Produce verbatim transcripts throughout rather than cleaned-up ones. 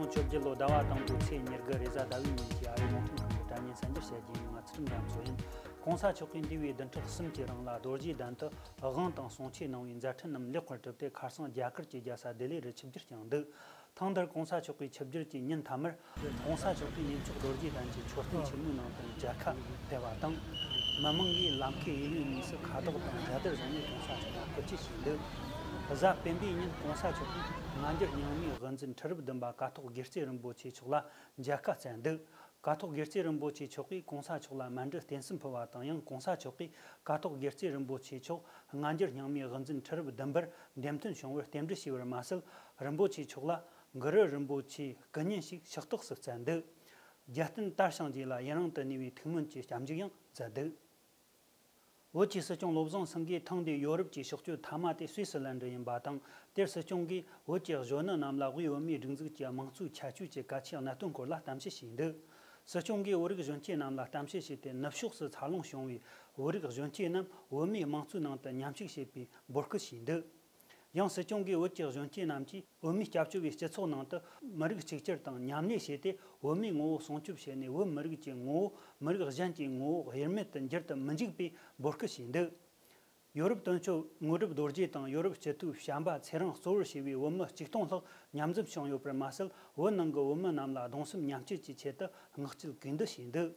བཅོ་བརྒྱད་ལོ་ཟླ་བ་དང་པོའི་ཚེས་ཉེར་དགུ་རེས་གཟའ་ཟླ་བའི་ཉིན་གྱི་ཨ་རིའི་རླུང་འཕྲིན་ཁང་གི་དྲ་བརྙན་གསར་འགྱུར་བཤད་རྒྱུ་ཡིན། ང་ཚུལ་ཁྲིམས་རྒྱ་མཚོ་ཡིན། གོང་ས་མཆོག་གིས་འདས་པའི་བདུན་ཕྲག་གསུམ་གྱི་རིང་ལ་རྡོ་རྗེ་གདན་དུ་དབང་དང་གསུང་ཆོས་གནང་བའི་མཛད་འཕྲིན་རྣམས་ལེགས་པར་གྲུབ་སྟེ། ཁ་སང་རྒྱ་གར་གྱི་རྒྱལ་ས་ལྡི་ལི་རུ་ཆིབས་བསྒྱུར་བསྐྱངས་འདུག་ཐེངས་འདིར་གོང་ས་མཆོག་གི་ཆིབས་བསྒྱུར་གྱི་ཉིན་མཐའ་མར། གོང་ས་མཆོག་གིས་གཉེན་མཆོག་རྡོ་རྗེ་གདན་གྱི་མཆོད་རྟེན་ཆེན་མོའི་ནང་དུ་མཇལ་ཁ་ཕེབས་པ་དང་། མི་མང་གིས་ལམ་ཁའི་གཡས་གཡོན་གཉིས་སུ་ཁ་དོག་དང་རྒྱ་དར་བཟུང་ནས་གོང་ས་མཆོག་ལ་སྐུ་མཆེད་བྱས་འདུག་གཟའ་སྤེན་པའི་ཉིན་གོང་ས་མཆོག་གིས་སྔ་འགྱུར་རྙིང་མའི་དབུ་འཛིན་ཁྲི་རབས་བདུན་པ་ཀཿཐོག་དགེ་རྩེ་རིན་པོ་ཆེ་མཆོག་ལ་མཇལ་ཁ་བསྩལ་འདུག་ཀཿཐོག་དགེ་རྩེ་རིན་པོ་ཆེ་མཆོག་གིས་གོང་ས་མཆོག་ལ་མཎྜལ་རྟེན་གསུམ་ཕུལ་བ་དང་། ཡང་གོང་ས་མཆོག་གིས་ཀཿཐོག་དགེ་རྩེ་རིན་པོ་ཆེ་མཆོག་སྔ་འགྱུར་རྙིང་མའི་དབུ་འཛིན་ཁྲི་རབས་བདུན་པར་འདེམས་ཐོན་བྱུང་བར་རྟེན་འབྲེལ་ཞུས་པར་མ་ཟད། རིན་པོ་ཆེ་མཆོག་ལ་གུ་རུ་རིན་པོ་ཆེའི་སྐུ་བརྙན་ཞིག་ཕྱག་རྟགས་སུ་བསྩལ་འདུག་རྒྱལ་བསྟན་དར་ཞིང་རྒྱས་ལ་ཡུན་རིང་དུ་གནས་པའི་ཐུགས་སྨོན་གྱི་སྐྱབས་འཇུག་ཡང་མཛད་འདུག་བོད་ཀྱི་སྲིད་སྐྱོང་བློ་བཟང་སེང་གེས་ཐེངས་འདིའི་ཡོ་རོབ་ཀྱི་ཕྱོགས་བསྐྱོད་མཐའ་མ་དེ་སུད་སི་ལན་འགྲོ་ཡིན་པ་དང་། དེར་སྲིད་སྐྱོང་གིས་བོད་ཀྱི་གཞོན་ནུ་རྣམས་ལ་དབུས་བོད་མིའི་སྒྲིག་འཛུགས་ཀྱི་དམངས་གཙོའི་ཁྱད་ཆོས་ཀྱི་གལ་ཆེའི་གནད་དོན་སྐོར་ལ་གཏམ་བཤད་བྱས་འདུག་སྲིད་སྐྱོང་གིས་བོད་རིགས་གཞོན་སྐྱེས་རྣམས་ལ་གཏམ་བཤད་བྱས་ཏེ། ནུབ་ཕྱོགས་སུ་འཚར་ལོངས་བྱུང་བའི་བོད་རིགས་གཞོན་སྐྱེས་རྣམས་བོད་མིའི་དམངས་གཙོའི་ནང་དུ་མཉམ་ཞུགས་བྱེད་པའི་འབོད་སྐུལ་བྱས་འདུག་ཡང་སྲིད་སྐྱོང་གིས་བོད་ཀྱི་གཞོན་སྐྱེས་རྣམས་ཀྱིས་བོད་མིའི་སྐྱབས་བཅོལ་བའི་སྤྱི་ཚོགས་ནང་དུ་མི་རིགས་གཅིག་གྱུར་དང་མཉམ་གནས་བྱས་ཏེ། བོད་མིའི་ངོ་བོ་སྲུང་སྐྱོབ་བྱས་ནས། བོད་མི་རིགས་ཀྱི་ངོ་བོ་མི་རིགས་གཞན་གྱི་ངོ་བོ་དབྱེར་མེད་དུ་འགྱུར་དུ་མི་འཇུག་པའི་འབོད་སྐུལ་བྱས་འདུག་ཡོ་རོབ་དོན་གཅོད་དངོས་གྲུབ་རྡོ་རྗེ་དང་། ཡོ་རོབ་སྤྱི་འཐུས་བྱམས་པ་ཚེ་རིང་གཙོ་བོར་བྱས་པའི་བོད་མི་གཅིག་སྟོང་ལྷག་མཉམ་འཛོམས་བྱུང་ཡོད་པར་མ་ཟད། བོད་ནང་གི་བོད་མི་རྣམས་ལ་གདུང་སེམས་མཉམ་སྐྱེད་ཀྱི་ཆེད་དུ་བསྔགས་བསྐྱེད་གུས་འདུད་བྱས་འདུག་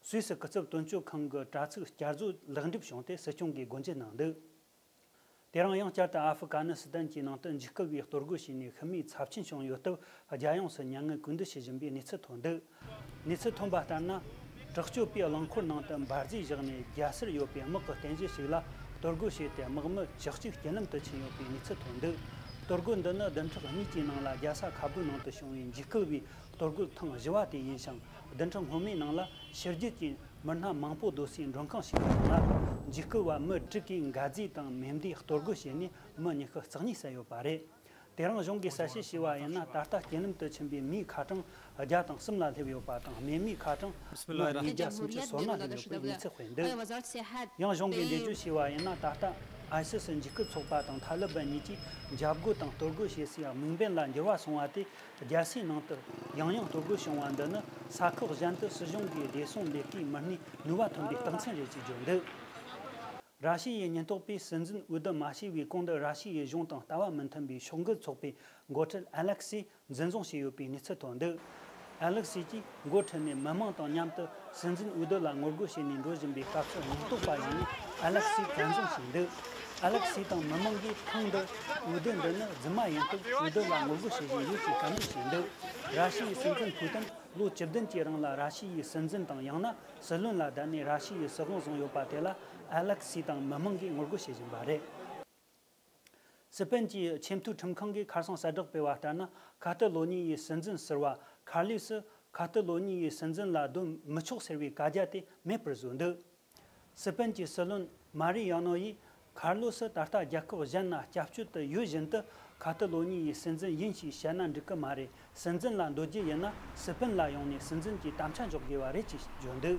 སུད་སི་སྐུ་ཚབ་དོན་གཅོད་ཁང་གི་དྲ་ཚིགས་བསྐྱར་བཟོ་ལེགས་འགྲུབ་བྱུང་སྟེ། སྲིད་སྐྱོང་གིས་སྒོ་འབྱེད་གནང་འདུག་དེ་རིང་ཡང་བསྐྱར་དུ་ཨ་ཧྥུ་ཀ་ནི་སི་ཐན་གྱི་ནང་དུ་འཇིགས་སྐུལ་བས་གཏོར་རྒོལ་བྱས་ནས་ཤི་རྨས་ཚབས་ཆེན་བྱུང་ཡོད་སྟབས། རྒྱལ་ཡོངས་སུ་མྱ་ངན་གུས་འདུད་བྱེད་བཞིན་པའི་གནས་ཚུལ་ཐོན་འདུག་གནས་ཚུལ་ཐོན་པ་ལྟར་ན། དྲག་སྤྱོད་པས་རླངས་འཁོར་ནང་དུ་འབར་རྫས་བཞག་ནས། རྒྱལ་སར་ཡོད་པའི་དམག་གི་རྟེན་གཞི་ཞིག་ལ་གཏོར་རྒོལ་བྱས་ཏེ། དམག་མི་བཅུ་གཅིག་རྐྱེན་ལམ་དུ་ཕྱིན་ཡོད་པའི་གནས་ཚུལ་ཐོན་འདུག་གཏོར་རྒོལ་འདི་ནི་བདུན་ཕྲག་གཉིས་ཀྱི་ནང་ལ་རྒྱལ་ས་ཁ་བུའི་ནང་དུ་བྱུང་བའི་འཇིགས་སྐུལ་བའི་གཏོར་རྒོལ་ཐེངས་བཞི་བ་དེ་ཡིན་ཞིང་། བདུན་ཕྲག་སྔོན་མའི་ནང་ལ་ཕྱི་རྒྱལ་གྱི་མི་སྣ་མང་པོ་སྡོད་སའི་མགྲོན་ཁང་ཞིག་ནང་ལ། འཇིགས་སྐུལ་བ་མི་དྲུག་གིས་འག་རྫས་དང་མེ་མདས་གཏོར་རྒོལ་བྱས་ནས། མི་ཉི་ཤུ་རྩ་གཉིས་བསད་ཡོད་པ་རེད། དེ་རིང་གཞུང་གིས་གསལ་བཤད་བྱས་པ་ཡིན་ན། ད་ལྟ་རྐྱེན་ལམ་དུ་ཕྱིན་པའི་མིའི་ཁ་གྲངས་བརྒྱ་དང་གསུམ་ལ་སླེབས་ཡོད་པ་དང་། རྨས་མིའི་ཁ་གྲངས་མི་ཉིས་བརྒྱ་སུམ་ཅུ་སོ་ལྔ་སླེབས་ཡོད་པའི་གནས་ཚུལ་སྤེལ་འདུག་ཡང་གཞུང་གིས་འགྲེལ་བརྗོད་བྱས་པ་ཡིན་ན། ད་ལྟ་ཨའི་སི་སི་འཇིགས་སྐུལ་ཚོགས་པ་དང་ཐ་ལི་བན་གཉིས་ཀྱིས་འཇབ་རྒོལ་དང་གཏོར་རྒོལ་བྱེད་སའི་དམིགས་འབེན་ལ་འགྱུར་བ་སོང་བ་དེ། རྒྱལ་སའི་ནང་དུ་ཡང་ཡང་གཏོར་རྒོལ་བྱུང་བ་འདི་ནི། ས་ཁུལ་གཞན་དུ་སྲིད་གཞུང་གི་བདེ་སྲུང་ལས་ཀའི་མི་སྣའི་ནུས་པ་ཐོན་པའི་རྟགས་མཚན་རེད་ཅེས་བརྗོད་འདུག་ར་ཤི་ཡའི་ཉེན་རྟོག་པས་སྲིད་འཛིན་འོས་བསྡུ་མ་བྱས་པའི་གོང་དུ། ར་ཤི་ཡའི་གཞུང་དང་ལྟ་བ་མི་མཐུན་པའི་ཕྱོགས་འགལ་ཚོགས་པའི་འགོ་ཁྲིད་ཨ་ལེག་སི་འཛིན་བཟུང་བྱས་ཡོད་པའི་གནས་ཚུལ་ཐོན་འདུག་ཨ་ལེག་སི་ཀྱིས་འགོ་ཁྲིད་ནས་མི་མང་དང་མཉམ་དུ་སྲིད་འཛིན་འོས་བསྡུ་ལ་ངོ་རྒོལ་བྱས་ནས་འགྲོ་བཞིན་པའི་སྐབས་སུ། ཉེན་རྟོག་པ་ཡིན་ནས་ཨ་ལེག་སི་བཙན་བཟུང་བྱས་འདུག་ཨ་ལེག་སི་དང་མི་མང་གིས་ཐེངས་འདིར་འོས་བསྡུ་འདི་ནི་རྫུན་མ་ཡིན་སྟབས། འོས་བསྡུ་ལ་ངོ་རྒོལ་བྱེད་བཞིན་ཡོད་ཅེས་བཀའ་མོལ་བྱས་འདུག་ར་ཤི་ཡའི་སྲིད་འཛིན་ཕུའུ་ཏིན་ལོ་བཅུ་བདུན་གྱི་རིང་ལ་ར་ཤི་ཡའི་སྲིད་འཛིན་དང་། ཡང་ན་སྲིད་བློན་ལ་བསྡད་ནས་ར་ཤི་ཡའི་སྲིད་དབང་བཟུང་ཡོད་པ་དེ་ལ་ཨ་ལེག་སི་དང་མི་མང་གིས་ངོ་རྒོལ་བྱེད་བཞིན་པ་རེད། སི་པན་གྱི་ཆེས་མཐོའི་ཁྲིམས་ཁང་གིས་ཁ་སང་གསལ་བསྒྲགས་སྤེལ་བ་ལྟར་ན། ཁ་ཏ་ལོ་ཉི་ཡའི་སྲིད་འཛིན་ཟུར་པ་ཁར་ལོས་སི་ཁ་ཏ་ལོ་ཉི་ཡའི་སྲིད་འཛིན་ལ་སྡོད་མི་ཆོག་ཟེར་བའི་བཀའ་རྒྱ་དེ་མེད་པར་བཟོས་འདུག་སི་པན་གྱི་སྲིད་བློན་མ་རི་ཡ་ནོ་ཡིས། ཁར་ལོ་སི་ད་ལྟ་རྒྱལ་ཁབ་གཞན་ན་སྐྱབས་བཅོལ་དུ་ཡོད་བཞིན་དུ། ཁ་ཏ་ལོ་ཉི་ཡའི་སྲིད་འཛིན་ཡིན་ཞེས་བཤད་ན་འགྲིག་གི་མ་རེད། སྲིད་འཛིན་ལ་འདོད་རྒྱུ་ཡིན་ན། སི་པན་ལ་ཡོང་ནས་སྲིད་འཛིན་གྱི་དམ་བཅའ་འཇོག་དགོས་པ་རེད་ཅེས་བརྗོད་འདུག་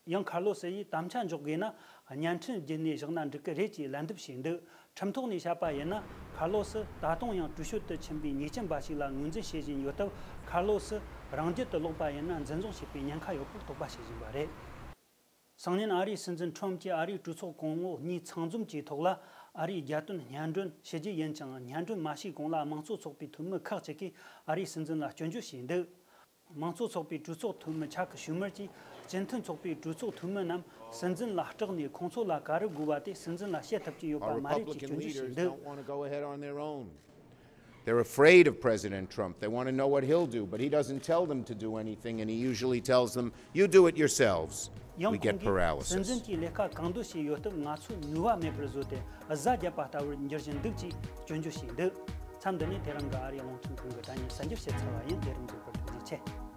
ཡང་ཁར་ལོ་སི་ཡིས། དམ་བཅའ་འཇོག་དགོས་ན་བརྙན་འཕྲིན་བརྒྱུད་ནས་བཞག་ན་འགྲིག་གི་རེད་ཅེས་ལན་འདེབས་བྱས་འདུག་ཁྲིམས་ཐོག་ནས་བཤད་པ་ཡིན་ན། ཁར་ལོ་སི་ད་དུང་ཡང་གྲོས་ཆོད་དུ་ཕྱིན་པའི་ཉེས་ཅན་པ་ཞིག་ལ་ངོས་འཛིན་བྱེད་བཞིན་ཡོད་སྟབས། ཁར་ལོ་སི་རང་རྒྱུད་དུ་ལོག་པ་ཡིན་ན་འཛིན་བཟུང་བྱེད་པའི་ཉེན་ཁ་ཡོད་པར་དོགས་པ་བྱེད་བཞིན་པ་རེད། སང་ཉིན་ཨ་རིའི་སྲིད་འཛིན་ཁྲོམ་གྱིས་ཨ་རིའི་གྲོས་ཚོགས་གོང་འོག་གཉིས་ཚང་འཛོམས་ཀྱི་ཐོག་ལ། ཨ་རིའི་རྒྱལ་དོན་སྙན་སྒྲོན་ཞུ་རྒྱུ་ཡིན་ཅིང་། སྙན་སྒྲོན་མ་ཞུས་གོང་ལ་དམངས་གཙོ་ཚོགས་པའི་འཐུས་མི་ཁག་ཅིག་གིས་ཨ་རིའི་སྲིད་འཛིན་ལ་སྐྱོན་བརྗོད་བྱས་འདུག་དམངས་གཙོ་ཚོགས་པའི་གྲོས་ཚོགས་འཐུས་མི་ཆག་ཤུ་མར་གྱིས། སྤྱི་མཐུན་ཚོགས་པའི་གྲོས་ཚོགས་འཐུས་མི་རྣམས་སྲིད་འཛིན་ལ་སྐྲག་ནས། ཁོང་ཚོ་ལ་ག་རེ་དགོས་པ་དེ་སྲིད་འཛིན་ལ་བཤད་ཐུབ་ཀྱི་ཡོད་པ་མ་རེད་ཅེས་སྐྱོན་བརྗོད་བྱས་འདུག Republican leaders don't want to go ahead on their own. They're afraid of President Trump. They want to know what he'll do, but he doesn't tell them to do anything, and he usually tells them, "You do it yourselves." We get paralysis. སྲིད་འཛིན་གྱིས་ལས་ཀ་གང་འདོད་བྱས་ཡོད་སྟབས། ང་ཚོས་ནུས་པ་མེད་པར་བཟོས་ཏེ་གཟའ་རྒྱབ་པ་ལྟ་བུར་འགྱུར་བཞིན་འདུག་ཅེས་སྐྱོན་བརྗོད་བྱས་འདུག་མཚམས་འདི་ནས་དེ་རིང་གི་ཨ་རིའི་རླུང་འཕྲིན་ཁང་གི་དྲ་བརྙན་གསར་འགྱུར་བཤད་ཚར་བ་ཡིན། ལས་རིམ་གཟིགས་པར་ཐུགས་རྗེ་ཆེ།